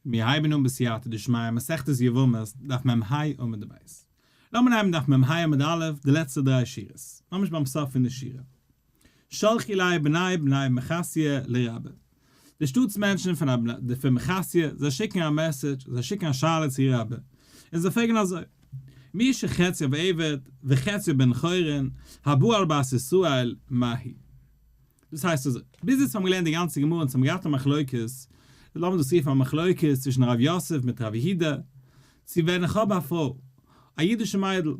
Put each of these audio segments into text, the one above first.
מיר הייבן אן בסייעתא דשמיא מסכת יבמות דף מ ה עמוד ב'. לאמיר הייבן דף מ ה עמוד א', די לעצטע דריי שורות, ממש ביים סוף פון די שורה. שלחו ליה בני בני מחסיא לרבה. די שטאט'ס מענטשן פון פון מחסיא, זיי שיקן א message, זיי שיקן א שאלה צו רבה, און זיי פרעגן אזוי, מי שחציו עבד וחציו בן חורין, הבא על בת ישראל, מהו? דאס הייסט אזוי, ביז יעצט האבן מיר געלערנט די גאנצע גמרא און האבן געהאט א מחלוקת, לאמיר דאס רופן א מחלוקת צווישן רב יוסף מיט רב יהודה, צו ווען איך האב א פרוי, א אידישע מיידל,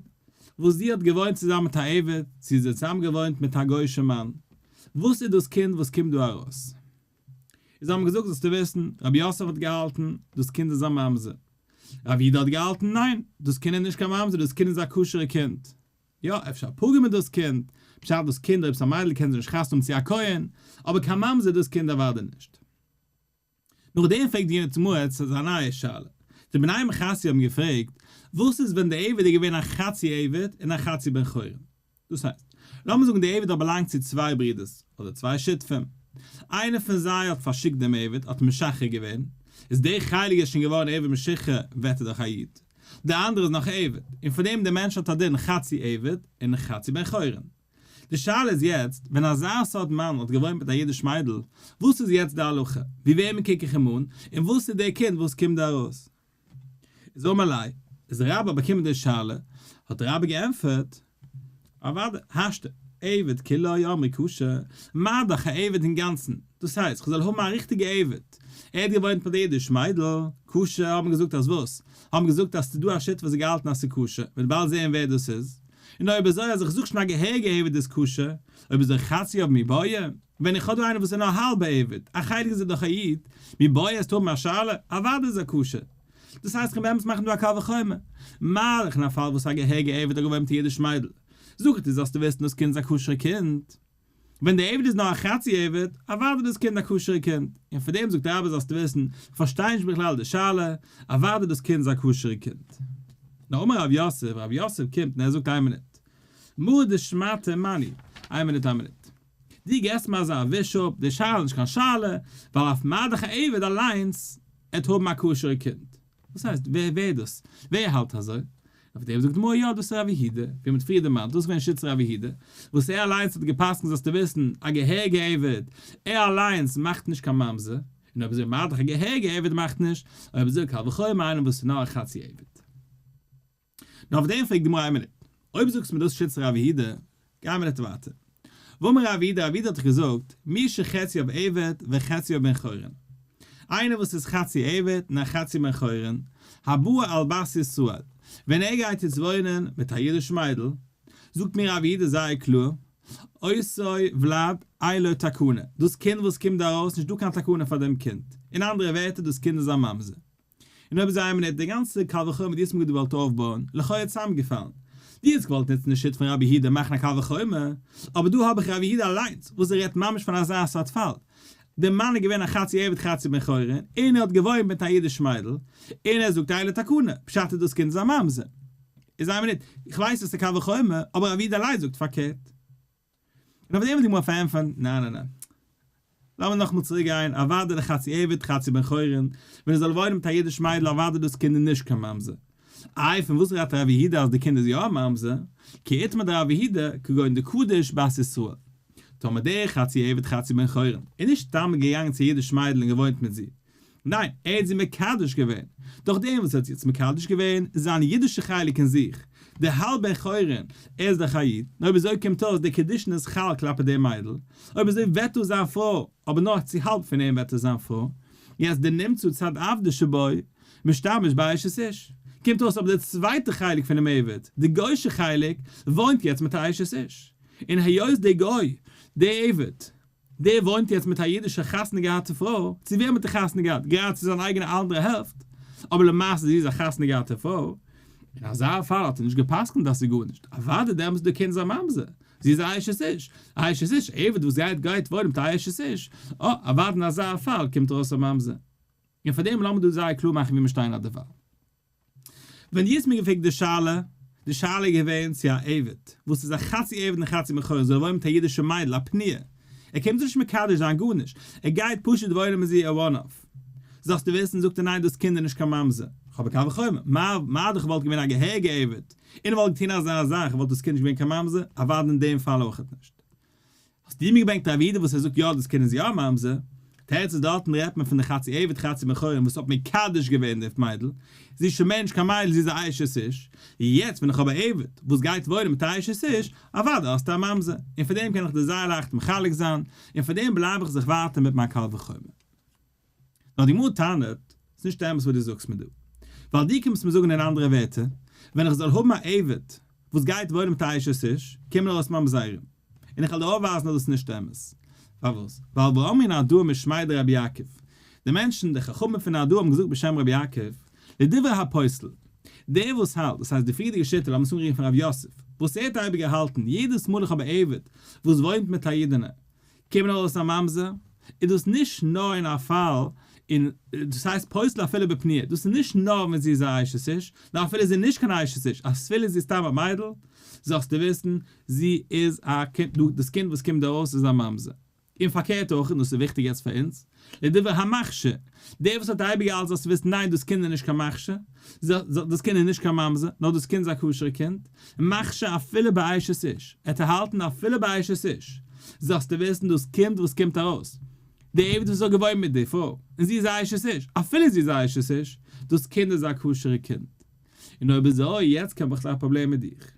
וואס זי האט געוואוינט צוזאמען מיט א עבד, צו זי האט צוזאמען געוואוינט מיט א גוי'אישע מאן, וואס איז דאס קינד וואס קומט דא ארויס? איז האבן געזאגט זאלסטו וויסן, רב יוסף האט געהאלטן, דאס קינד איז א ממזר. רב יהודה האט געהאלטן, ניין, דאס קינד איז נישט קיין ממזר, דאס קינד איז א כשר'ע קינד. יא, אפשר א פגם איז דאס קינד, פשט דאס קינד אויב ס'איז א מיידל קען זי נישט חתונה האבן צו א כהן, אבער קיין ממזר איז דאס קינד אוודאי נישט. נאכדעם פרעגט די גמרא יעצט א נייע שאלה. די בני מחסיא האבן געפרעגט, וואס איז ווען די עבד איז געווען א חצי עבד און א חצי בן חורין? דאס הייסט, לאמיר זאגן די עבד האט באלאנגט צו צוויי ברודערס, אדער צוויי שותפים. איינער פון זיי האט פארשיקט דעם עבד, האט אים משחרר געווען, איז דער חלק איז שוין געווארן עבד משוחרר, ווערט ער דאך א איד. דער אנדערע איז נאך עבד, און פון דעם דער מענטש האט א דין חצי עבד און חצי בן חורין. די שאלה איז יעצט, ווען אזא סארט מאן האט געוואוינט מיט א אידיש מיידל, וואס איז יעצט די הלכה? ווי וועמען קוק איך אים אן? און וואס איז דער קינד וואס קומט דא ארויס? איז אמר ליה, איז רבה באקומען די שאלה, האט רבה געענטפערט, אוודאי, השתא, עבד כולו אמרי כשר, מה דאך א עבד אינגאנצן, דאס הייסט, כ'זאל האבן א ריכטיגע עבד, ער האט געוואוינט מיט א אידיש מיידל, כשר, האט מען געזאגט אז וואס? האט מען געזאגט אז ס'דא א שיטה וואס האט געהאלטן אז ס'איז כשר, מ'וועט באלד זעהן ווער דאס איז, און אויב אזוי אז איך זאג שוין א געהעריגע עבד איז כשר, אויב אזוי חציו מיבעיא, ווען איך האב דא איינער וואס איז נאר האלבע עבד, א חלק איז ער דאך א איד, מיבעיא עסט האבן א שאלה, אוודאי איז ער כשר. דאס הייסט כ'קען באמת מאכן דא א קל וחומר. מה דאך אין א פאל וואס א געהעריגע עבד האט געוואוינט מיט א אידיש מיידל, זאג איך דיר זאלסטו וויסן דאס קינד איז א כשר'ע קינד. ווען דער עבד איז נאר א חצי עבד, אוודאי דאס קינד א כשר'ע קינד. און פאר דעם זאגט רבה זאלסטו וויסן, כ'פארשטיי נישט בכלל די שאלה, אוודאי דאס קינד איז א כשר'ע קינד. נאר אמר רב יוסף, רב יוסף קומט און ער זאגט איין מינוט. מרא דשמעתא מני, איין מינוט איין מינוט. דו געסט מיר אזא וויש אפ, די שאלה איז נישט קיין שאלה, ווייל אויף מה דאך א עבד אליינס עט האבן א כשר'ע קינד. וואס הייסט ווער ווער דאס? ווער האלט אזוי? אויף דעם זאגט די גמרא יא דאס איז רב יהודה, ווי מ'האט פריער דערמאנט, דאס איז געווען שיטת רב יהודה, וואס ער אליינס האט גע'פסק'נט זאלסטו וויסן, א געהעריגע עבד, ער אליינס מאכט נישט קיין ממזר, און אויב אזוי מה דאך א געהעריגע עבד מאכט נישט, אויב אזוי קל וחומר איינער וואס איז נאר א חצי עבד. נאר אויף דעם פרעגט די גמרא איין מינוט, אויב זאגסט מיר דאס שיטת רב יהודה, גיי מיר ניט ווייטער. ואמר רב יהודה, רב יהודה האט דאך געזאגט, מי שחציו עבד וחציו בן חורין. איינער וואס איז חצי עבד און א חצי בן חורין, הבא על בת ישראל, ווען ער גייט יעצט וואוינען מיט א אידיש מיידל, זאגט מיר רב יהודה זייער קלאר, אותו ולד אין לו תקנה, דאס קינד וואס קומט דא ארויס, נישט דא קיין תקנה פאר דעם קינד. אין אנדערע ווערטער, דאס קינד איז א ממזר. און אויב אזוי איין מינוט, די גאנצע קל וחומר דו האסט מיר געוואלט אויפבויען, לכאו' צוזאמגעפאלן. דו האסט געוואלט נוצן די שיטה פון רבי יהודה מאכן א קל וחומר, אבער דא האב איך רבי יהודה אליינס וואס ער רעדט ממש פון אזא סארט פאל. דער מאן איז געווען א חצי עבד חצי בן חורין, און ער האט געוואוינט מיט א אידיש מיידל, און ער זאגט אין לו תקנה, פשט איז דאס קינד איז א ממזר. איז איין מינוט, איך ווייס אז ס'איז קל וחומר, אבער רבי יהודה אליינס זאגט פארקערט. און אויף דעם האט די גמרא פארענטפערט, ניין ניין ניין, לאמיר נאכאמאל צוריק גיין, אוודאי די חצי עבד חצי בן חורין, ווען ער זאל וואוינען מיט א אידיש מיידל אוודאי דאס קינד איז נישט קיין ממזר. איי פון וואס רעדט רב יהודה אז די קינד איז יא א ממזר? כי איתמר דרב יהודה כגון דקדיש בת ישראל. טאמער דער חצי עבד חצי בן חורין איז נישט סתם געגאנגען צו א אידיש מיידל און געוואוינט מיט זי, ניין, ער האט זי מקדש געווען. דורך דעם וואס ער האט זי יעצט מקדש געווען, איז זיין אידישע חלק אין זיך, דער האלב בן חורין, ער איז דאך א איד, און אויב אזוי קומט אויס די קידושין איז חל כלפי די מיידל, אויב אזוי ווערט דאס זיין פרוי, אבער נאר צו האלב פון אים ווערט עס זיין פרוי, יעצט די נמצא צד עבדות שבו, משתמש באשת איש. קומט אויס אבער די צווייטע חלק פונעם עבד, די גוי'שע חלק, וואוינט יעצט מיט א אשת איש. און היות די גוי, די עבד, דער וואוינט יעצט מיט א אידישע חתונה געהאטע פרוי, צו וועם האט ער חתונה געהאט? גראדע צו זיין אייגענע אנדערע העלפט, אבער למעשה זי איז א חתונה געהאטע פרוי, אין אזא פאל האט ער נישט גע'פסק'נט אז ס'איז גארנישט, אוודאי דעמאלטס איז די קינד זיין ממזר, זי איז א אשת איש, א אשת איש, עבד וואס גייט גייט וואוינען מיט א אשת איש, אה, אוודאי אין אזא פאל קומט ארויס א ממזר. און פאר דעם לאמיר דא זייער קלאר מאכן ווי מיר שטייען אט דערווייל. ווען דו האסט מיר געפרעגט די שאלה, די שאלה איז געווען צו א עבד, וואס איז א חצי עבד און חצי בן חורין, זאל וואוינען מיט א אידישע מיידל, א פנויה, ער קומט זי נישט מקדש זיין, גארנישט, ער גייט פשוט וואוינען מיט זי א one off. זאלסטו וויסן, זאגט ער ניין דאס קינד איז נישט קיין ממזר, כ'האב א קל וחומר, מה מה דאך וואלט געווען א געהעריגע עבד, און ער וואלט געטון אזא זאך וואלט דאס קינד נישט געווען קיין ממזר, אוודאי אין דעם פאל אויכעט נישט. האסט דו מיר געברענגט רב יהודה וואס ער זאגט יא דאס קינד איז יא א ממזר, תירוץ איז דארטן רעדט מען פון די חצי עבד חצי בן חורין וואס האט מקדש געווען די מיידל, זי איז שוין מער נישט קיין מיידל זי איז א אשת איש, יעצט ווען איך האב א עבד וואס גייט וואוינען מיט א אשת איש, אוודאי האסטו א ממזר, און פאר דעם קען איך דיר זייער לייכט מחלק זיין, און פאר דעם בלייב איך זיך ווייטער מיט מיין קל וחומר. נאר די גמרא טענה'ט, ס'איז נישט אמת וואס דו זאגסט מיר דא. ווייל דו קומסט מיר זאגן אין אנדערע ווערטער, ווען איך זאל האבן א עבד וואס גייט וואוינען מיט א אשת איש, קומען ארויס ממזרים. און איך וועל דיר אויפווייזן אז דאס איז נישט אמת. פארוואס? ווייל ואמרי נהרדעא משמיה דרבי יעקב. די מענטשן, די חכמים פון נהרדעא האבן געזאגט בשם רבי יעקב, לדברי הפוסל. דער וואס האלט, דאס הייסט די פריערדיגע שיטה, לאמיר עס אנרופן רב יוסף, וואס ער האט אייביג געהאלטן, יעדעס מאל איך האב א עבד וואס וואוינט מיט א אידענע, קומען ארויס א ממזר, איז דאס נישט נאר אין א פאל, און דאס הייסט פוסל אפילו בפנויה, דאס איז נישט נאר ווען זי איז א אשת איש, נאר אפילו זי איז נישט קיין אשת איש, אפילו זי איז סתם א מיידל, זאלסטו וויסן, זי איז א קינד, דאס קינד וואס קומט ארויס איז א ממזר. און פארקערט אויך, און דאס איז וויכטיג יעצט פאר אונז, לדברי המכשיר, דער וואס האט אייביג געהאלטן זאלסטו וויסן, ניין דאס קינד איז נישט קיין מכשיר, דאס קינד איז נישט קיין ממזר, נאר דאס קינד איז א כשר'ע קינד, מכשיר אפילו באשת איש, ער האט ערהאלטן אפילו באשת איש, זאלסטו וויסן דאס קינד וואס קומט ארויס, די עבד וואס האט געוואוינט מיט די פרוי, און זי איז א אשת איש, אפילו זי איז א אשת איש, דאס קינד איז א כשר'ע קינד. און אויב אזוי, יעצט קען בכלל א פראבלעם מיט דיך.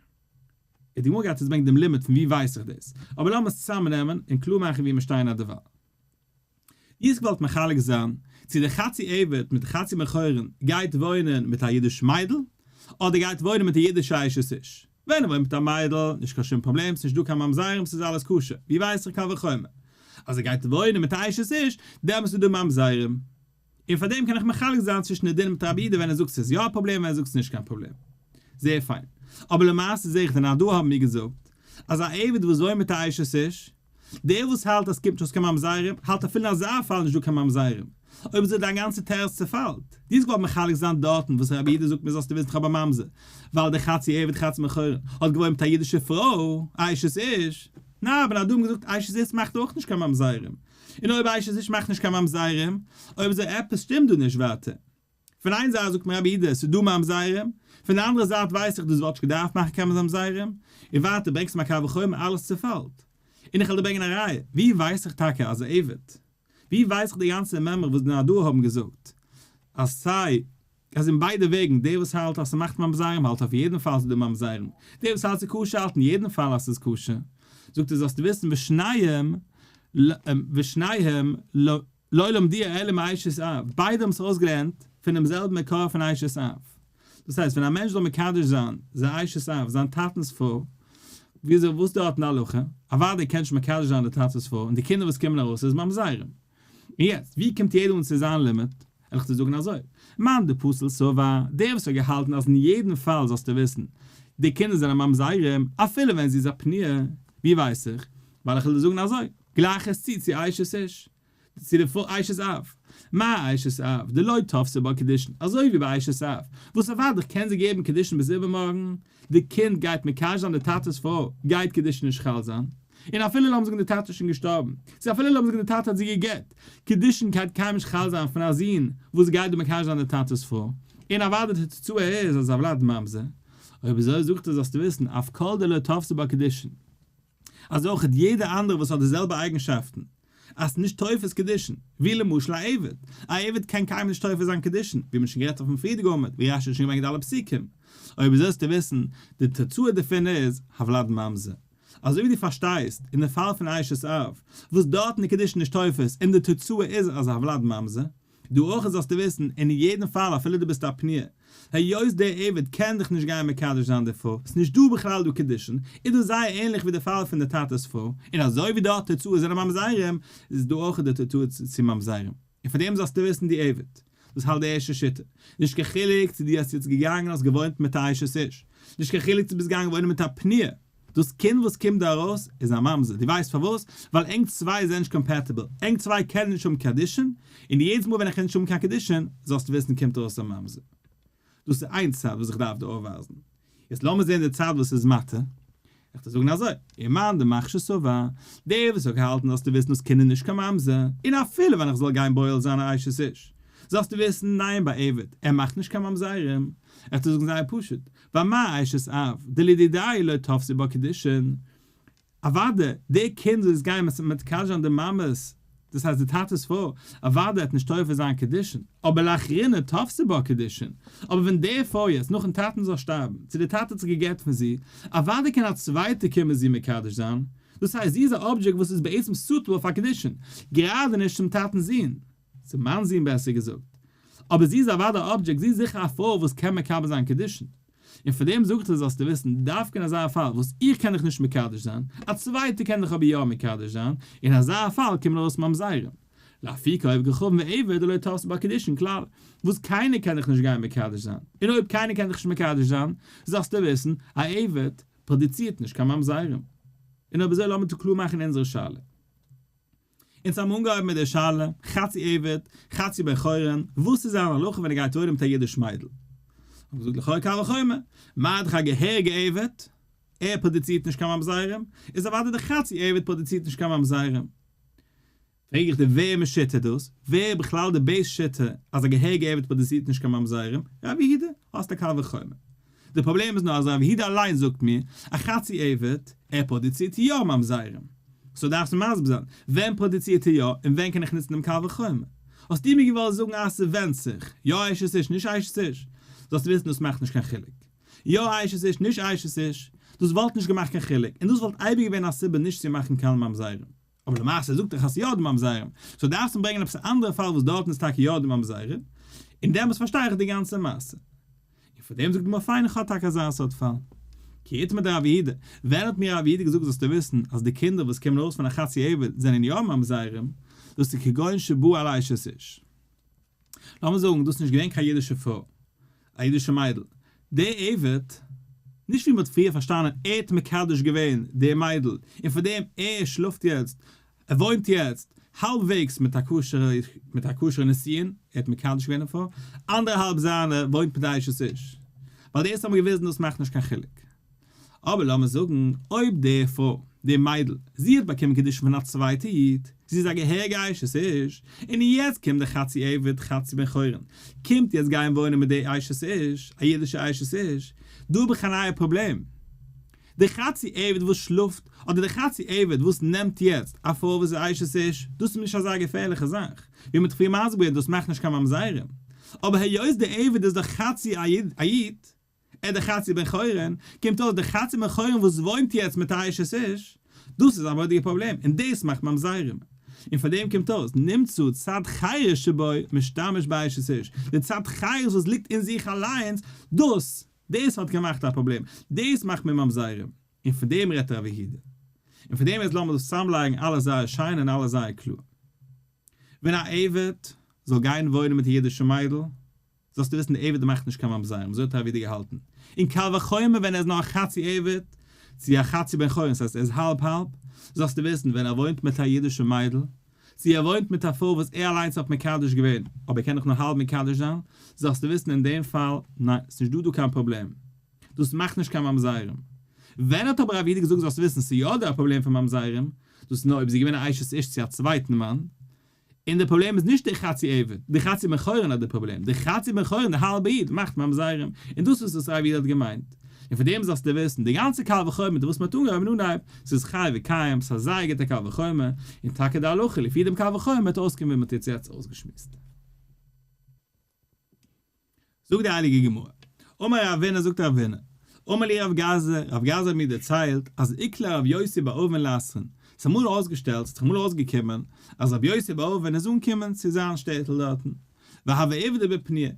און די גמרא גייט יעצט ברענגען דעם לימוד פון ווי ווייס איך דאס, אבער לאמיר עס צוזאמען נעמען און קלאר מאכן ווי מיר שטייען אדערווייל. דו האסט געוואלט מחלק זיין צו די חצי עבד מיט די חצי בן חורין גייט וואוינען מיט א אידיש מיידל, אדער גייט וואוינען מיט א אידישע אשת איש. ווען ער וואוינט מיט א מיידל, נישט קיין שום פראבלעם, ס'נישט דא קיין ממזרים, ס'איז אלעס כשר, ווי ווייס איך קל וחומר אז ער גייט וואוינען מיט א אשת איש, דעמאלס איז דא ממזרים. און פאר דעם קען איך מחלק זיין צווישן די דינים מיט רבי יהודה ווען ער זאגט ס'איז יא א פראבלעם ווען ער זאגט ס'איז נישט קיין פראבלעם. זייער פיין. אבער למעשה זעה איך די נהרדעא האבן מיר געזאגט אז א עבד וואס וואוינט מיט א אשת איש, דער וואס האלט אז ס'קומט נישט אויס קיין ממזרים, האלט אפילו אין אזא פאל נישט דא קיין ממזרים. אויב אזוי דיין גאנצע תירוץ צעפאלט. דו האסט געוואלט מחלק זיין דארטן וואס רבי יהודה זאגט מיר זאלסטו וויסן כ'האב א ממזר, ווייל דער חצי עבד חצי בן חורין האט געוואוינט מיט א אידישע פרוי, א אשת איש. ניין, אבער נהרדעא האבן געזאגט אשת איש מאכט אויך נישט קיין ממזרים. און אויב אשת איש מאכט נישט קיין ממזרים, אויב אזוי עפעס שטימט דא נישט ווייטער. פון איין זייט זאגט מיר רבי יהודה ס'איז דא ממזרים, פון די אנדערע זייט ווייס איך דאס וואלט נישט געדארפט מאכן קיין ממזרים, און ווייטער ברענגסט מיר א קל וחומר אלעס צופאלט. און איך וועל דיר ברענגען א ראיה, ווי ווייס איך טאקע אז ער עבד? ווי ווייס איך די גאנצע מימרא וואס די נהרדעא האבן געזאגט אז סיי אז אין ביידע וועגן, דער וואס האלט אז ס'מאכט ממזרים האלט אויף יעדן פאל ס'איז דא ממזרים, דער וואס האלט ס'איז כשר האלט אין יעדן פאל אז ס'איז כשר, זאגט ער זאלסטו וויסן ושניהם ושניהם לא למדוה אלא מאשת אב, ביידע האבן עס ארויסגעלערנט פונעם זעלבן מקור פון אשת אב, דאס הייסט ווען א מענטש זאל מקדש זיין זיין אשת אב, זיין טאטנ'ס פרוי, וויאזוי וואס דארט אין הלכה, אוודאי קען נישט מקדש זיין די טאטע'ס פרוי און די קינדער וואס קומען ארויס איז ממזרים. און יעצט, ווי קומט יעדער אן צו זיין לימוד? וועל איך דיר זאגן אזוי, מאן דפסיל סבר, דער וואס האט געהאלטן אז אין יעדן פאל זאלסטו וויסן, די קינדער זענען ממזרים, אפילו ווען זי איז א פנויה, ווי ווייס איך? ווייל איך וועל דיר זאגן אזוי, גלייך עס צו צו אשת איש, צו די פרוי אשת אב, מה אשת אב דלא תפסי בה קידושין, אזוי ווי ביי אשת אב, וואס אוודאי קען זי געבן קידושין ביז איבערמארגן, די קינד גייט מקדש זיין די טאטע'ס פרוי, גייט קידושין נישט חל זיין, און אפילו לאמיר זאגן די טאטע איז שוין געשטארבן, צו אפילו לאמיר זאגן די טאטע האט זי גע'גט, קידושין גייט קיינמאל נישט חל זיין פון א זון וואס גייט דא מקדש זיין די טאטע'ס פרוי, און אוודאי די תוצאה איז אז הולד ממזר, אויב אזוי זאגט ער זאלסטו וויסן אף כל דלא תפסי בה קידושין. אז אויך יעדער אנדערע וואס האט די זעלבע אייגנשאפטן, אז ס'איז נישט תופס קידושין, ווי למשל א עבד, א עבד קען קיינמאל נישט תופס זיין קידושין, ווי מ'האט שוין גערעדט אויפן פריערדיגע עמוד, ווי רשי האט שוין געברענגט אלע פסוקים. אויב אזוי זאלסטו וויסן, די תוצאה דערפון איז, הולד ממזר. אזוי ווי דו פארשטייסט, אין די פאל פון אשת אב, וואס דארטן איז קידושין נישט תופס און די תוצאה איז אז הולד ממזר, דא אויך זאלסטו וויסן, אין יעדן פאל אפילו דו ביסט א פנויה, היות דער עבד קען דיך נישט גיין מקדש זיין די פרוי, ס'איז נישט דא בכלל דא קידושין, איז דאס זייער ענליך ווי די פאל פון די טאטע'ס פרוי, און אזוי ווי דארט תוצאות זענען ממזרים, איז דא אויך די תוצאות צו ממזרים. און פאר דעם זאלסטו וויסן דו עבד, דאס האלט די ערשטע שיטה, נישט קיין חילוק צו דו האסט יעצט געגאנגען האסט געוואוינט מיט א אשת איש, נישט קיין חילוק צו ביסט געגאנגען וואוינען מיט א פנויה, דאס קינד וואס קומט דא ארויס איז א ממזר, דו ווייסט פארוואס? ווייל ענק צוויי זענען נישט compatible, ענק צוויי קענען נישט האבן קידושין, און יעדעס מאל ווען איך קען נישט האבן קיין קידושין, זאלסטו וויסן קומט ארויס א ממזר. דאס איז איין צד וואס איך דארף דיר אויפווייזן. יעצט לאמיר זען די צד וואס איז מתיר. איך דיר זאגן אזוי, ומאן דמכשיר סבר, דער וואס האט געהאלטן זאלסטו וויסן דאס קינד איז נישט קיין ממזר, און אפילו ווען איך זאל גיין בועל זיין א אשת איש. זאלסטו וויסן, ניין ביי עבד, ער מאכט נישט קיין ממזרים. איך טו זאגן זייער פשוט, ומה אשת אב, דלדידיה לא תפסי בה קידושין, אוואדע, די קינד וואס גייען מקדש זיין די מאמעס, דאס הייסט די טאטע'ס פרוי, אוואדע וועט נישט תופס זיין קידושין, אבער לאחרינא תפסי בה קידושין, אבער ווען די פרוי יעצט נאכן טאטן זאל שטארבן, צו די טאטע האט זיך גע'גט פון זי, אוואדע קען א צווייטער קומען זי מקדש זיין, דאס הייסט זי איז א object וואס איז בעצם suitable פאר קידושין, גראדע נישט צום טאטנ'ס זון, צום מאנ'ס זון בעסער געזאגט, אבער זי איז אוודאי א object, זי איז זיכער א פרוי וואס קען מקבל זיין קידושין. און פאר דעם זאגט ער זאלסטו וויסן, דווקא אין אזא פאל וואס איך קען דיך נישט מקדש זיין, א צווייטער קען דיך אבער יא מקדש זיין, אין אזא פאל קומען ארויס ממזרים. לאפוקי עובד כוכבים ועבד דלא תפסי בה קידושין כלל, וואס קיינער קען דיך נישט גיין מקדש זיין, און אויב קיינער קען דיך נישט מקדש זיין, זאלסטו וויסן, א עבד פראדוצירט נישט קיין ממזרים. און אויב אזוי לאמיר קלאר מאכן אונזערע שאלה. אונז האבן אנגעהויבן מיט די שאלה, חצי עבד, חצי בן חורין, וואס איז זיין הלכה ווען ער גייט וואוינען מיט א אידיש מיידל? האבן געזאגט לכאו' קל וחומר, מה דאך א געהעריגע עבד, ער פראדוצירט נישט קיין ממזרים, איז אוודאי די חצי עבד פראדוצירט נישט קיין ממזרים. פרעג איך דיר ווער משיטה דאס? ווער איז בכלל די base שיטה אז א געהעריגע עבד פראדוצירט נישט קיין ממזרים? רב יהודה, האסט א קל וחומר. די פראבלעם איז נאר אז רב יהודה אליין זאגט מיר א חצי עבד, ער פראדוצירט יא ממזרים. so דארפסטו מסביר זיין, ווען פראדוצירט ער יא און ווען קען איך נוצן דעם קל וחומר? האסטו מיר געוואלט זאגן אז ס'ווענדט זיך, יא אשת איש נישט אשת איש? זאלסטו וויסן דאס מאכט נישט קיין חילוק. יא אשת איש נישט אשת איש, דאס וואלט נישט געמאכט קיין חילוק, און דאס וואלט אייביג געווען א סיבה נישט צו מאכן קיין ממזרים. אבער למעשה זאגט ער אז ס'יא דא ממזרים, so דארפסט מיר ברענגען עפעס א אנדערע פאל וואס דארטן איז טאקע יא דא ממזרים, און דעמאלטס פארשטיי איך די גאנצע מעשה. און פאר דעם זאגט די גמרא פיין איך האב טאקע אזא סארט פאל. כי איתמר דרב יהודה, ווען האט מיר רב יהודה געזאגט זאלסטו וויסן אז די קינדער וואס קומען ארויס פון א חצי עבד זענען יא ממזרים, דאס איז כגון שבא על אשת איש. לאמיר זאגן דאס איז נישט געווען קיין אידישע פרוי, א אידישע מיידל, דער עבד, נישט ווי מען האט פריער פארשטאנען, ער האט מקדש געווען די מיידל, און פאר דעם ער שלאפט יעצט, ער וואוינט יעצט, האלבוועגס מיט א כשר'ע, מיט א כשר'ע נישואין, ער האט מקדש געווען די פרוי, אנדערע האלב זיינע וואוינט מיט א אשת איש, ווייל דאס האבן מיר געוויזן דאס מאכט נישט קיין חילוק. אבער לאמיר זאגן אויב די פרוי, די מיידל, זי האט באקומען קידושין פון א צווייטע איד, זי איז א געהעריגע אשת איש, און יעצט קומט די חצי עבד חצי בן חורין, קומט יעצט גיין וואוינען מיט די אשת איש, א אידישע אשת איש, דא האב איך א נייע פראבלעם. די חצי עבד וואס שלאפט, אדער די חצי עבד וואס נעמט יעצט א פרוי וואס איז אשת איש, דאס איז נישט אזא געפערליכע זאך, ווי מ'האט פריער מסביר געווען דאס מאכט נישט קיין ממזרים. אבער היות די עבד איז דאך חצי א איד, ער דער חצי בן חורין, קומט אויס דער חצי בן חורין וואס וואוינט יעצט מיט א אשת איש, דאס איז א מורא'דיגע פראבלעם, און דאס מאכט ממזרים. און פאר דעם קומט אויס, נמצא צד חירות שבו משתמש באשת איש, די צד חירות וואס ליגט אין זיך אליינס, דאס, דאס האט געמאכט א פראבלעם, דאס מאכט מיר ממזרים. און פון דעם רעדט רב יהודה. און פון דעם איז לאמיר דאס צוזאמלייגן אלעס זייער שיין און אלעס זייער קלאר. ווען א עבד זאל גיין וואוינען מיט א אידישע מיידל, זאלסטו וויסן די עבד מאכט נישט קיין ממזרים, אזוי האט רב יהודה געהאלטן. און קל וחומר ווען ער איז נאר א חצי עבד, צו א חצי בן חורין, ס'הייסט ער איז האלב האלב, זאלסטו וויסן ווען ער וואוינט מיט א אידישע מיידל, צו ער וואוינט מיט א פרוי וואס ער אליינס האט מקדש געווען, אבער ער קען דאך נאר האלב מקדש זיין, זאלסטו וויסן אין דעם פאל, ניין, ס'נישט דא דא קיין פראבלעם. דאס מאכט נישט קיין ממזרים. ווען האט אבער רב יהודה געזאגט זאלסט וויסן ס'איז יא דא א פראבלעם פון ממזרים, דאס איז נאר אויב זי איז געווען א אשת איש צו א צווייטן מאן, און די פראבלעם איז נישט די חצי עבד, די חצי בן חורין האט די פראבלעם, די חצי בן חורין די האלבע איד מאכט ממזרים, און דאס איז וואס רב יהודה האט געמיינט. און פון דעם זאלסטו וויסן, די גאנצע קל וחומר מיט וואס מען האט אנגעהויבן אנהייב, ס'איז חי וקיים, ס'איז א זייער גוטע קל וחומר, און טאקע די הלכה לפי דעם קל וחומר וועט אויסקומען ווי מען האט יעצט אויסגעשמועסט. זאגט די הייליגע גמרא, אמר רבינא זאגט רבינא, אמר לי רב גזא, רב גזא האט מיר דערציילט, אז איקלע רב יוסי בר אבין לאתרין, ס'איז אמאל אויסגעשטעלט, ס'האט זיך אמאל אויסגעקומען, אז רב יוסי בר אבין איז אנגעקומען צו זיין שטעטל דארטן, והוה עבדא בפנויה,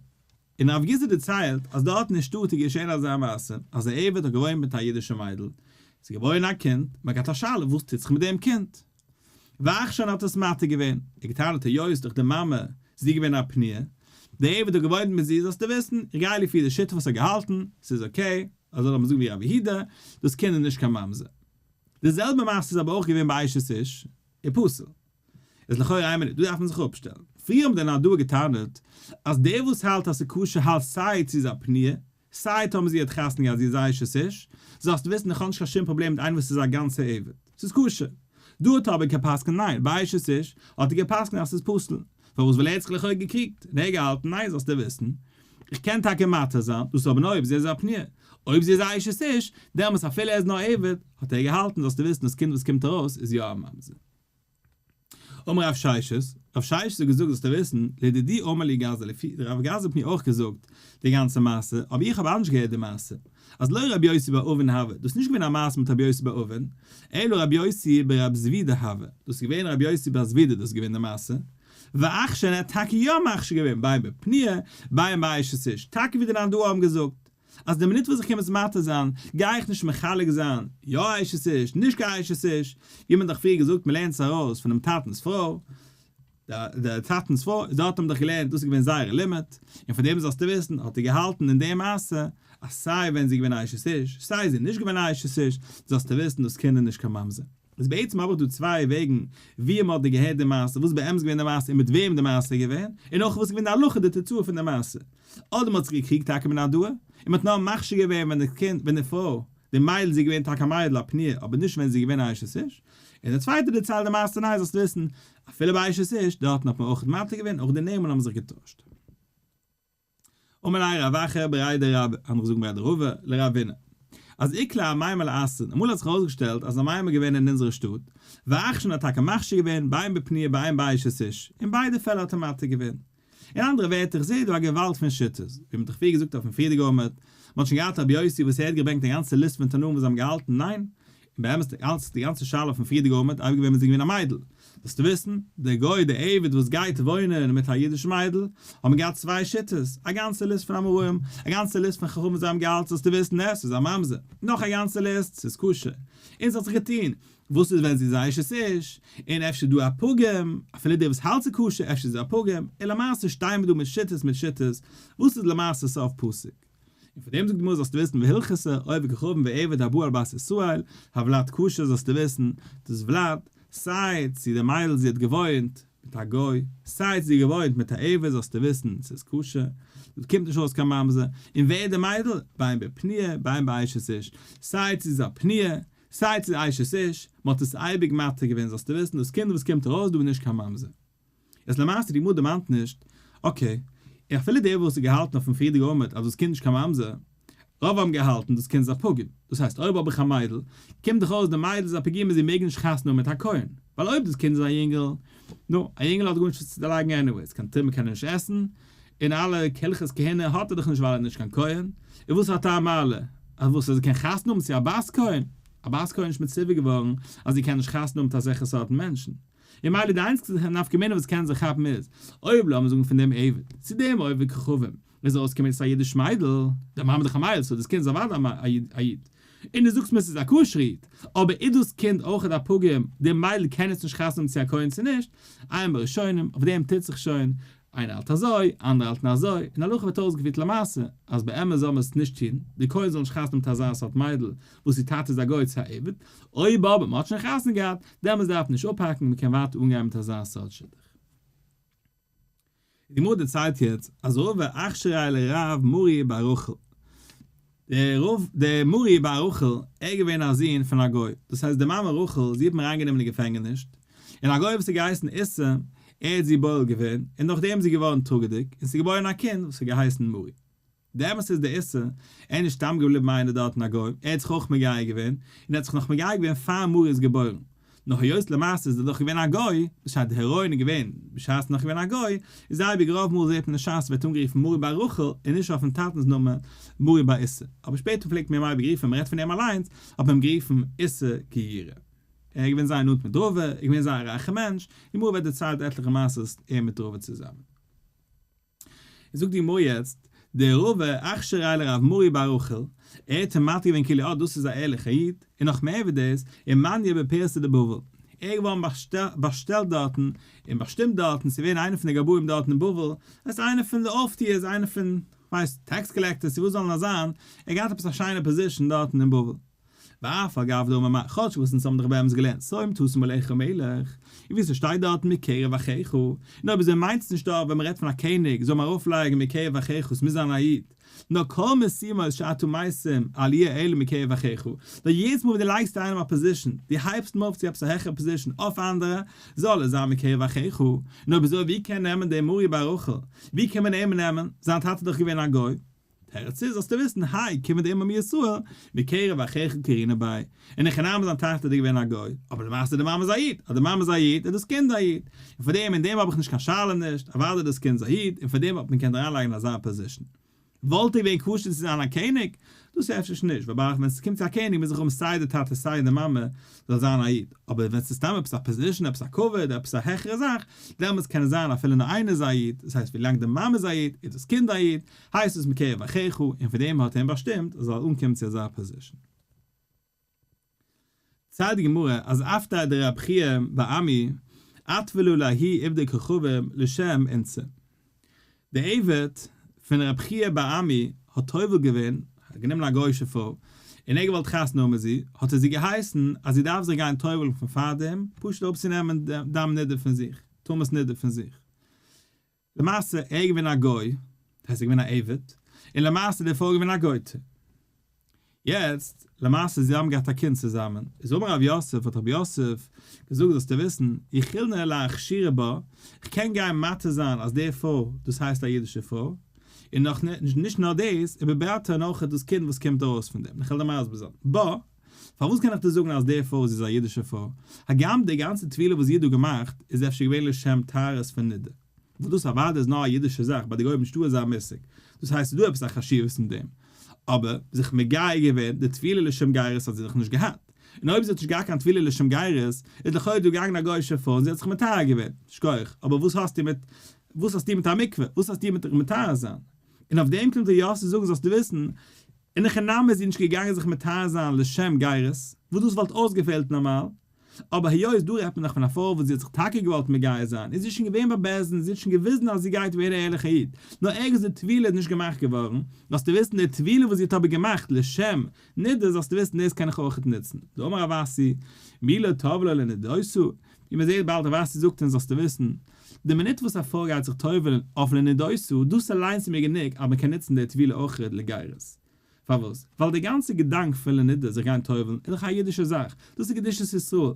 און רב גזא דערציילט, אז דארטן אין שטאט איז געשען אזא מעשה, אז א עבד האט געוואוינט מיט א אידישע מיידל, ס'איז געבוירן א קינד, מ'האט געהאט א שאלה וואס טוט זיך מיט דעם קינד, ואכשן האט עס מתיר געווען, ער געטענה'ט היות דורך די מאמע זי געווען א פנויה, די עבד האט געוואוינט מיט זי זאלסטו וויסן, איך גיי לפי די שיטה וואס ער האט געהאלטן, ס'איז okay, אזוי לאמיר זאגן ווי רבי יהודה, דאס קינד איז נישט קיין ממזר. די זעלבע מעשה איז אבער אויך געווען ביי אשת איש, ופסול. איז לכאורה איין מינוט, דא דארף מען זיך אפשטעלן. פריער האבן די נהרדעא געטענה'ט אז דער וואס האלט אז ס'איז כשר האלט סיי צו איז א פנויה, סיי טאמער זי האט חתונה געהאט זי איז אשת איש, זאלסטו וויסן איך האב נישט קיין שום פראבלעם מיט איינער וואס איז א גאנצע עבד, ס'איז כשר. דא האט אבער געפסקנט ניין, ביי אשת איש האט ער געפסקנט אז ס'איז פסול. פארוואס ווייל ער האט זיך לכאו' געקריגט און ער האט געהאלטן ניין זאלסטו וויסן איך קען טאקע מתיר זיין דאס אבער נאר אויב זי איז א פנויה אויב זי איז א אשת איש דעמאלס אפילו ער איז נאר עבד האט ער געהאלטן זאלסטו וויסן דאס קינד וואס קומט ארויס איז יא א ממזר. אמר רב ששת, רב ששת האט געזאגט זאלסטו וויסן, לדידי אמר לי גזא לפי רב גזא האט מיר אויך געזאגט די גאנצע מעשה, אבער איך האב אנדערש געהערט די מעשה, אז לא רבי יוסי בר אבין הוה, דאס איז נישט געווען א מעשה מיט רבי יוסי בר אבין, אלא רבי יוסי ברב זבידא הוה, דאס איז געווען רבי יוסי בר זבידא דאס איז געווען די מעשה, ואכשר ער האט טאקע יא מכשיר געווען בין בפנויה בין באשת איש, טאקע ווי די נהרדעא האבן געזאגט. אז די מינוט וואס איך קום עס מתיר זיין, גיי איך נישט מחלק זיין, יא אשת איש, נישט קיין אשת איש, ווי מען האט דאך פריער געזאגט מען לערנט עס ארויס פונעם טאטנ'ס פרוי, די טאטנ'ס פרוי, דארט האט מען דאך געלערנט דאס איז געווען זייער לימוד, און פון דעם זאלסטו וויסן האט ער געהאלטן אין די מעשה, אז סיי ווען זי איז געווען א אשת איש, סיי זי איז נישט געווען א אשת איש, זאלסטו וויסן דאס קינד איז נישט קיין ממזר. איז בעצם האב איך דא צוויי וועגן ווי מען האט די געהערט די מעשה, וואס באמת געווען די מעשה און מיט וועם די מעשה איז געווען, און אויך וואס איז געווען די הלכה די תוצאה פון די מעשה. אדער מען האט זיך געקריגט טאקע מיט נהרדעא, און מען האט נאר מכשיר געווען ווען די קינד ווען די פרוי, די מיידל זי איז געווען טאקע א מיידל א פנויה אבער נישט ווען זי איז געווען א אשת איש. און די צווייטע דערציילט די מעשה ניין זאלסט וויסן, אפילו ביי אשת איש, דארטן האט מען אויך מתיר געווען, אויך די נעמען האבן זיך געטוישט. אמר ליה רב אחא בריה דרבה, אנדערע זאגן בריה דרבא, לרבינא, אז איקלע אמימר לאתרין, אמאל האט זיך ארויסגעשטעלט אז אמימר איז געווען אין אונזערע שטאט, ואכשר האט טאקע מכשיר געווען בין בפנויה בין באשת איש, אין ביידע פעלער האט ער מתיר געווען. אין אנדערע ווערטער, איך זעה דא א געוואלד פון שיטות, ווי מען האט דאך פריער געזאגט אויפן פריערדיגע עמוד, מען האט שוין געהאט רבי יוסי וואס ער האט געברענגט א גאנצע ליסט פון תנאים וואס זיי האבן געהאלטן ניין, און באמת אלץ די גאנצע שאלה פון פריערדיגע עמוד אייביג געווען ווען זי איז געווען א מיידל, זאלסטו וויסן, דער גוי דער עבד וואס גייט וואוינען מיט א אידיש מיידל, האבן געהאט צוויי שיטות, א גאנצע ליסט פון אמוראים, א גאנצע ליסט פון חכמים זיי האבן געהאלטן זאלסטו וויסן עס איז א ממזר, נאך א גאנצע ליסט ס'איז כשר, און ס'האט זיך געטון, וואס איז ווען זי איז א אשת איש, און אפשר איז דא א פגם, אפילו דער וואס האלט ס'איז כשר אפשר איז א פגם, און למעשה שטייען מיר דא מיט שיטות מיט שיטות, וואס איז למעשה סוף פסוק? און פון דעם זאגט די גמרא זאלסטו וויסן והלכתא עובד כוכבים ועבד הבא על בת ישראל, הוולד כשר זאלסטו וויסן, דאס ולד, סיי צו די מיידל זי האט געוואוינט מיט א גוי, סיי צו זי האט געוואוינט מיט א עבד זאלסטו וויסן ס'איז כשר, דאס קומט נישט אויס קיין ממזר, און ווער די מיידל, בין בפנויה בין באשת איש, סיי צו זי איז א פנויה, סיי צו אשת איש, מען האט עס אייביג מתיר געווען זאלסטו וויסן דאס קינד וואס קומט ארויס דא איז נישט קיין ממזר. איז למעשה די גמרא דערמאנט נישט, okay, און אפילו דער וואס האט געהאלטן אויפן פריערדיגע עמוד אז דאס קינד איז נישט קיין ממזר, רוב האבן געהאלטן דאס קינד איז א פגום, דאס הייסט אויב האב איך א מיידל, קומט דאך אויס די מיידל איז א פגום און זי מעג נישט חתונה האבן מיט א כהן, ווייל אויב דאס קינד איז א יונגל, נו, א יונגל האט גארנישט וואס צו דערלייגן anyways, קיין תרומה קען ער נישט עסן, און אלע הלכות כהונה האט ער דאך נישט ווייל ער איז נישט קיין כהן, און וואס האט ער א מעלה? אז וואס אז ער קען חתונה האבן צו א בת כהן? א בת כהן איז נישט מצווה געווארן אז זי קען נישט חתונה האבן מיט אזעלכע סארטן מענטשן. און מילא די איינציגסטע נפקא מינה וואס קען זיך כאפן איז, אויב לאמיר זאגן פון דעם עבד, צו דעם עובד כוכבים, איז ארויסגעקומען יעצט א אידיש מיידל, די מאמע איז דאך א מיידל so דאס קינד איז אוודאי א איד, און דו זאגסט מיר ס'איז א כשר'ע איד, אבער איז דאס קינד אויכעט א פגום, די מיידל קען יעצט נישט חתונה האבן צו א כהן צו נישט, עיין בראשונים, אויף דעם טוט זיך שוין, איינער האלט אזוי, אנדערע האלטן אזוי, און הלכה ווערט אויסגעפירט למעשה, אז באמת זאל מען עס נישט טון, די כהן זאל נישט חתונה מיט אזא סארט מיידל וואס איר טאטע איז א גוי צו א עבד, אויב אבער מען האט שוין חתונה געהאט, דעמאלטס דארף מען נישט אפהאקן, מען קען ווייטער אנגיין מיט אזא סארט שידוך. די גמרא דערציילט יעצט אז רבא אכשריה לרב מרי בר רחל, דער רב דער מרי בר רחל, ער איז געווען א זון פון א גוי, דאס הייסט די מאמע רחל, זי האט אים אריינגענומען אין געפענגענישט, און א גוי וואס האט געהייסן איסר, ער האט זי בועל געווען, און נאכדעם איז זי געווארן טראגעדיג, און ס'איז געבוירן א קינד וואס האט געהייסן מרי. דער אמת איז דער איסר, ער איז נישט סתם געבליבן איינער דארטן א גוי, ער האט זיך אויך מגייר געווען, און ער האט זיך נאך מגייר געווען פאר מרי איז געבוירן. נאר היות למעשה איז ער דאך געווען א גוי, בשעת די הריון איז געווען בשעת ער איז נאך געווען א גוי, איז אייביג רוב מאל זעט מען אין שס ווערט אנגערופן מרי בר רחל און נישט אויפן טאטנס נאמען מרי בר איסר, אבער שפעטער פלעגט מען אים אייביג רופן ווען מען רעדט פון אים אליינס האט מען אים גערופן איסר גיורא. ער איז געווען זייער נאנט מיט רבא, ער איז געווען זייער א רייכע מענטש, די גמרא ווערט דערציילט עטליכע מעשות ער מיט רבא צוזאמען. זאגט די גמרא יעצט, דער רבא אכשריה לרב מרי בר רחל, ער האט אים מתיר געווען כאילו אה דאס איז א ערליכער איד, און נאך מער ווי דאס, ומנייה בפרסא דבבל, ער איז געווארן באשטעלט דארטן, און באשטימט דארטן צו ווערן איינער פון די גבאים דארטן אין בבל, הייסט איינער פון די אויפטוערס, איינער פון, כ'ווייס, tax collectors צו וואס זאלן עס זיין, ער האט געהאט עפעס א שיינע position דארטן אין בבל. ואף על גב דאמר מר, כאטש וואס אונז האבן דאך באמת געלערנט שום תשים עליך מלך, און ווי ס'שטייט דארטן מקרב אחיך, און אויב אזוי מיינט עס נישט דארט ווען מ'רעדט פון א קעניג זאל מען ארויפלייגן מקרב אחיך, ס'מוז זיין א איד, נאר כל משימות שאתה משים אל יהיה אלא מקרב אחיך, נאר יעדעס מאל ווען דו לייגסט איינעם א position, דו הייבסט אים אויף צו עפעס א העכערע position אויף אנדערע, זאל עס זיין מקרב אחיך, און אויב אזוי ווי קען נעמען דעם מרי בר רחל, ווי קען מען אים נעמען, זיין טאטע איז דאך געווען א גוי. תירוץ איז זאלסטו וויסן, האי כיוון דאמה מישראל, מקרב אחיך קרינא ביה, אין הכי נמי זיין טאטע איז געווען א גוי, אבער למעשה די מאמע איז א איד, אז די מאמע איז א איד איז דאס קינד א איד, און פאר דעם אין דעם האב איך נישט קיין שאלה נישט, אוודאי דאס קינד איז א איד, און פאר דעם האט מען געקענט אריינלייגן אזא position. וואלט ער געווען כשר צו זיין א קעניג? דאס איז אפשר נישט, ווייל ווען ס'קומט צו א קעניג מוז איך האבן סיי די טאטע סיי די מאמע זאל זיין א איד, אבער ווען ס'איז סתם עפעס א position, עפעס א כבוד, עפעס א העכערע זאך, דעמאלטס קען עס זיין אפילו נאר איינער איז א איד, דאס הייסט ווילאנג די מאמע איז א איד, איז דאס קינד א איד, הייסט עס מקרב אחיך, און פון דעם האט ער אים באשטימט ער זאל אנקומען צו אזא position. ציילט די גמרא אז אפתיה דרב חייא בר אמי אטבלה לההוא עובדא כוכבים לשם אנתתא. דער עבד פון רב חייא בר אמי האט טובל געווען, האט גענומען א גוי'אישע פרוי, און ער געוואלט חתונה האבן מיט זי, האט ער זי געהייסן אז זי דארף זיך גיין טובל'ן פון פארדעם, פשוט אראפצונעמען דם נידה פון זיך, טומאת נידה פון זיך. למעשה ער איז געווען א גוי, דאס הייסט ער איז געווען א עבד, און למעשה די פרוי איז געווען א גוי'טע. יעצט, למעשה זיי האבן געהאט א קינד צוזאמען, איז אמר רב יוסף, האט רב יוסף געזאגט זאלסטו וויסן, יכילנא לאכשורי בה, איך קען גיין מתיר זיין אז די פרוי, דאס הייסט א אידישע פרוי, און נאך נישט נאר דאס, ובברתה און אויך דאס קינד וואס קומט ארויס פון דעם, איך וועל דיר מסביר זיין, בה, פארוואס קען איך דיר זאגן אז די פרוי זי איז א אידישע פרוי, הגם די גאנצע טבילה וואס זי האט דא געמאכט איז אפשר געווען לשם טהרות פון נידה. וואס דאס אוודאי איז נאר א אידישע זאך, ביי די גוים נישטא אזא מושג, דאס הייסט ס'איז דא עפעס א חשיבות אין דעם, אבער זיך מגייר געווען, די טבילה לשם גירות האט זי דאך נישט געהאט, און אויב זי האט נישט געהאט קיין טבילה לשם גירות, איז לכאו' דא געגאנגען א גוי'אישע פרוי און זי האט זיך מטהר געווען, שכוח, אבער וואס האסטו מיט, וואס האסטו מיט א מקווה, וואס האסטו מיט זיך מטהר זיין? און אויף דעם קומט ר' יוסי זאגן זאלסטו וויסן, אין הכי נמי איז זי נישט געגאנגען זיך מטהר זיין לשם גירות, וואס דאס וואלט אויסגעפעלט נארמאל, אבער היות דא רעדט מען דאך פון א פרוי וואס זי האט זיך טאקע געוואלט מגייר זיין, איז זי שוין געווען ביי בית דין, זי האט שוין געוויזן אז זי גייט ווערן א ערליכע איד, נאר ערגעץ די טבילה איז נישט געמאכט געווארן, זאלסטו וויסן די טבילה וואס זי האט אבער געמאכט לשם נידה זאלסטו וויסן דאס קען איך אויכעט נוצן, דאמר רב אסי, מי לא טבלה לנידותה, ווי מען זעט באלד רב אסי זאגט אונז זאלסטו וויסן, די מינוט וואס א פרוי גייט זיך טובל'ן אויף לנידותה, דאס אליינס איז מיר גענוג אז מען קען נוצן די טבילה אויכעט לגירות. פארוואס? ווייל די גאנצע געדאנק פון לנידה זיך גיין טובל'ן איז דאך א אידישע זאך, דאס איז קדושת ישראל.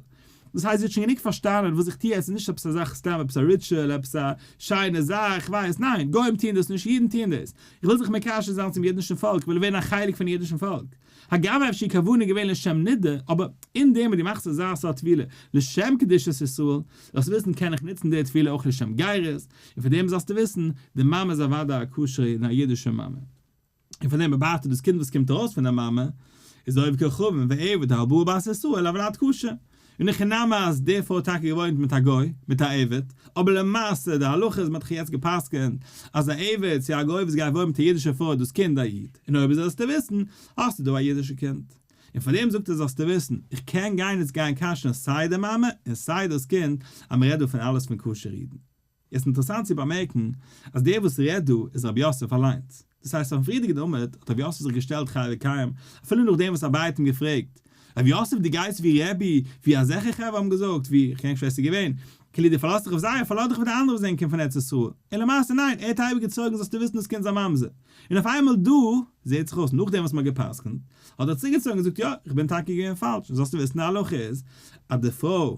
דאס הייסט זי האט שוין גענוג פארשטאנען וואס איך טו יעצט איז נישט עפעס א זאך סתם עפעס א ritual עפעס א שיינע זאך איך ווייס, ניין גוים טוען דאס נישט אידן טוען דאס, איך וויל זיך מקשר זיין צום אידישן פאלק איך וויל ווערן א חלק פון אידישן פאלק, הגם אפשר איר כוונה איז געווען לשם נידה, אבער אין דעם וואס דו מאכסט אזא סארט טבילה לשם קדושת ישראל, זאלסטו וויסן קען איך נוצן די טבילה אויך לשם גירות, און פון דעם זאלסטו וויסן, די מאמע איז אוודאי א כשר'ע און א אידישע מאמע. און פון דעם באבייט דאס קינד וואס קומט ארויס פון דער מאמע איז עובד כוכבים ועבד הלבאה בת ישראל הולד כשר. אין הכי נמי אז די פרוי האט טאקע געוואוינט מיט א גוי, מיט א עבד, אבער למעשה די הלכה איז מען האט דאך יעצט גע'פסק'ענט אז א עבד צו א גוי וואס גייט וואוינען מיט א אידישע פרוי איז דאס קינד א איד, און אויב אזוי זאלסטו וויסן האסטו דא א אידישע קינד. און פאר דעם זאגט ער זאלסטו וויסן איך קען גיין יעצט גיין כשר'ן סיי די מאמע און סיי דאס קינד אז מען רעדט דא פון אלעס פון כשר'ע אידן. איז אינטערעסאנט צו באמערקן אז דער וואס רעדט דא איז רבי יוסף אליינס. דאס הייסט אויפן פריערדיגן עמוד האט רבי יוסף זיך געשטעלט חי וקיים אפילו נאכדעם וואס אביי האט אים געפרעגט, רבי יוסף דו גייסט ווי רבי, ווי אזעלכע חברה האבן געזאגט, ווי, איך געדענק נישט ווער עס איז געווען, כאילו דו פארלאזט דיך אויף זיי, פארלאז דיך אויף די אנדערע וואס זענען קומען פון ארץ ישראל. און למעשה ניין, ער האט אייביג געצויגן זאלסטו וויסן דאס קינד איז א ממזר. און אויף איינמאל דא, זעט זיך אויס נאכדעם וואס מען האט גע'פסק'נט, האט ער צוגעצויגן און געזאגט יא, איך בין טאקע געווען פאלש, זאלסטו וויסן די הלכה איז אז די פרוי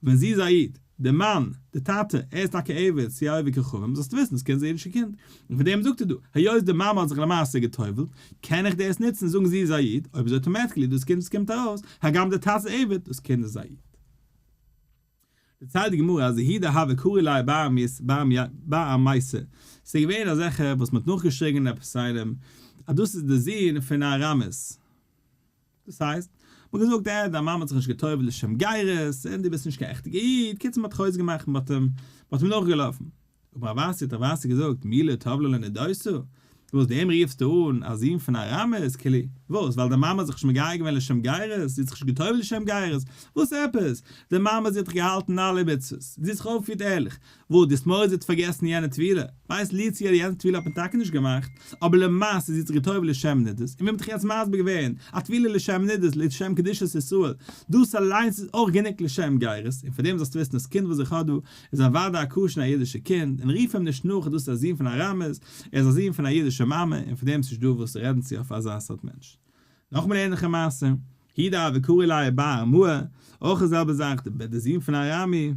ווען זי איז א איד, דער מאן, דער טאטע, ער איז טאקע עבד צו א עובד כוכבים, זאלסטו וויסן, דאס קינד איז א אידישע קינד. און פון דעם זאגט ער דא, היות די מאמע האט זיך למעשה גע'טובל'ט, קען איך דאס נוצן און זאגן זי איז א איד, אויב אזוי automatically דאס קינד וואס קומט ארויס, הגם דער טאטע איז עבד, דאס קינד איז א איד. דערציילט די גמרא אז ההוא דהוה קרי ליה בר אמייתא, ס'איז געווען אזעלכע וואס מ'האט נאכגעשריגן עפעס איינעם אז דאס איז דער זון פון א ארמית, דאס הייסט, מ'האט געזאגט אה, דיין מאמע האט זיך נישט גע'טובל'ט לשם גירות, און דו ביסט נישט קיין עכטיגע איד, קיצור מ'האט חוזק געמאכט, מ'האט אים, מ'האט אים נאכגעלאפן. אבער רב אסי האט רב אסי געזאגט, מי לא טבלה לנידותה? וואס דעם רופסטו אן א זון פון ארמית, כאילו, וואס, ווייל די מאמע האט זיך נישט מגייר געווען לשם גירות, זי האט זיך נישט גע'טובל'ט לשם גירות, וואס עפעס? די מאמע זי האט דאך געהאלטן אלע מצוות, זי האט זיך אויפגעפירט ערליך, וואס, דו האסט מורא זי האט פארגעסן יענע טבילה? ווייסט לו יצוייר יענע טבילה האט מען טאקע נישט געמאכט, אבער למעשה זי האט זיך געטובל'ט לשם נדות, און ווי מ'האט דאך יעצט מסביר געווען, א טבילה לשם נדות, לשם קדושת ישראל, דאס אליינס איז אויך גענוג לשם גירות, און פאר דעם זאלסטו וויסן דאס קינד וואס איך האב דא, איז אוודאי א כשר און א אידישע קינד, און רוף אים נישט נאך אז דאס איז א זון פון ארמית, ער איז א זון פון א אידישע מאמע, און פאר דעם איז נישט דא וואס צו רעדן צו אויף אזא סארט מענטש. נאכאמאל ענליכע מעשה, הוא דהוה קרי ליה בר ארמאה, אויך די זעלבע זאך, די זון פון ארמי,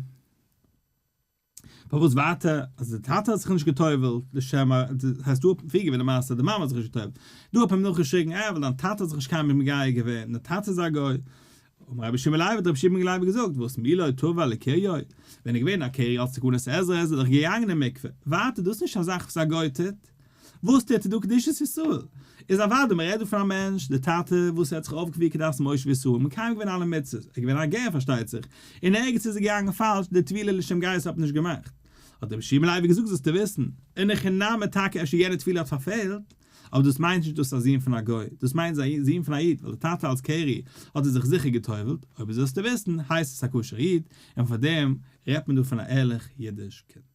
פארוואס ווייטער אז די טאטע האט זיך נישט גע'טובל'ט לשם א, הייסט דא פריער געווען די מעשה אז די מאמע האט זיך נישט גע'טובל'ט, דא האט מען אים נאכגעשריגן אה ווייל דיין טאטע האט זיך נישט קיינמאל מגייר געווען, דיין טאטע איז א גוי. אמר רבי יהושע בן לוי האט רבי יהושע בן לוי געזאגט וואס מי לא טבל לקריו, ווען ער איז געווען א קרי אלס תקנת עזרא איז ער דאך געגאנגען אין מקווה, ווייטער דאס איז נישט א זאך וואס א גוי טוט, וואס טוט ער דא קדושת ישראל? איז אוודאי מען רעדט דא פון א מענטש, די טאטע וואס ער האט זיך אויפגעפירט כדת משה וישראל, מקיים געווען אלע מצוות, ער איז געווען א גר פארשטייט זיך, און ערגעץ איז ער געגאנגען פאלש, די טבילה לשם גירות האט מען נישט געמאכט. האט רבי יהושע בן לוי געזאגט זאלסטו וויסן, אין הכי נמי טאקע אפשר יענע טבילה האט פארפעלט, אבער דאס מיינט נישט דאס איז א זון פון א גוי, דאס מיינט איז א זון פון א איד, ווייל די טאטע אלס קרי האט ער זיך זיכער גע'טובל'ט, אויב אזוי זאלסטו וויסן, הייסט עס א כשר איד, און פאר דעם רעדט מען דא פון א ערליך אידיש קינד.